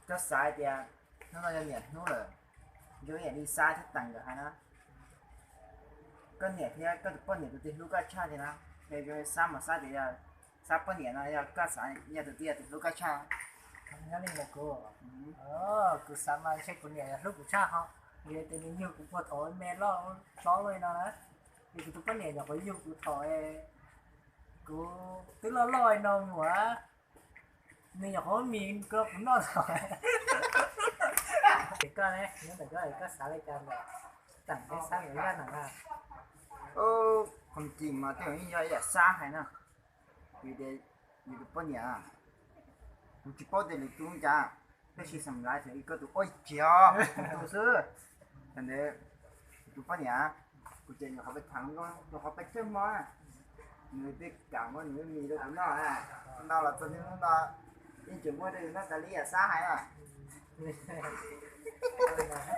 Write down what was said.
Koj xav tias hnub no yog niam hnub lawm, zoo ib yam li Xab thiab Teem nkawd hais na, koj niam thiab koj tus poj niam tus twg hlub koj tshaj tiag na? Yog Xab mas Xab tias yog Xab poj niam no yog koj xav yog tus twg yog tus hlub koj tshaj? Nyob li ntawm kuv, kuv xav mas ntshe kuv niam yog hlub kuv tshaj ho, vim tias nws yug kuv puag thaum me loj hlob li no na. Vim kuv tus poj niam nyuam qhuav yug kuv thaum kuv twb loj loj li no mus, nws nyuam qhuav mis rau kuv noj thaum. Es koj ne, nyob ntawm koj es koj xav li cas ntawm Teem thiab Xab nkawd zaj no na? Qhov tseeb mas tej zaum yeej yog ib yam Xab hais na, vim tias yus tus poj niam, kuv tsis paub tias lwm tus cas, tab sis xam laiv thaum koj tus ua ib tsiv os, tus xwb. Thaum ntawd kuv tus poj niam, kuv ces nyuam qhuav pais tham, nyuam qhuav pais tsawg hmo, nws twb kam muab nws lub mis rau kuv noj, noj los txog niaj hnub no yeej tseem muab rau yus noj tas li yam Xab hais na.